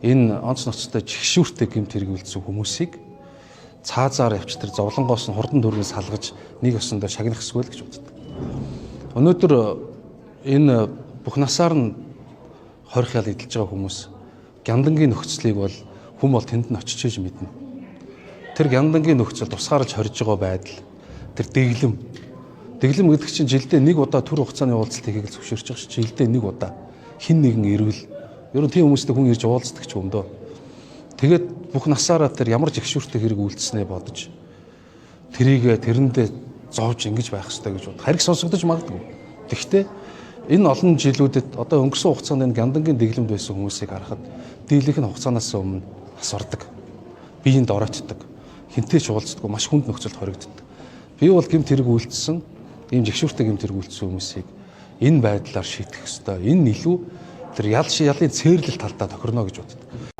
Энэ онц ноцтой жигшүүртэй гэмт хэрэг үлдсэн хүмүүсийг цаазаар явж тэр зовлонгоос нь хурдан дөрвөн салгаж нэг осондоо шагнах эсвэл гэж боддог. Өнөөдөр энэ бүх насаар нь хорих ял эдэлж байгаа хүмүүс гямдангийн нөхцөлийг бол хүн бол тэнд нь очиж иж мэднэ. Тэр гямдангийн нөхцөл тусгаарлаж хорж байгаа байдал, тэр дэглэм. Дэглэм гэдэг чинь жилдээ нэг удаа төр хугацааны уулзалт хийхийг л зөвшөөрч байгаа ш. Жилдээ нэг удаа хин нэгэн ирвэл ер нь тийм хүмүүстэй хүн ирж уулздаг ч юм дөө. Тэгээд бүх насаараа тэр ямар жигшүүртэй хэрэг үйлдснээ бодож тэрийг тэрэндээ зовж ингэж байх хэрэгтэй гэж бод. Хариг сонсогдож магадгүй. Тэгэхдээ энэ олон жилүүдэд одоо өнгөрсөн хугацаанд энэ гяндангийн дэглэмд байсан хүмүүсийг харахад дийлэнх нь хугацаанаас өмнө нас ордог. Биеинд оройтдог. Хинтээ ч уулздаггүй маш хүнд нөхцөлд хоригддог. Би бол гэмт хэрэг үйлдсэн, ийм жигшүүртэй гэмт хэрэг үйлдсэн хүмүүсийг энэ байдлаар шийтгэх ёстой. Энэ илүү тэр ял ялын цээрлэл талдаа тохирно гэж боддог.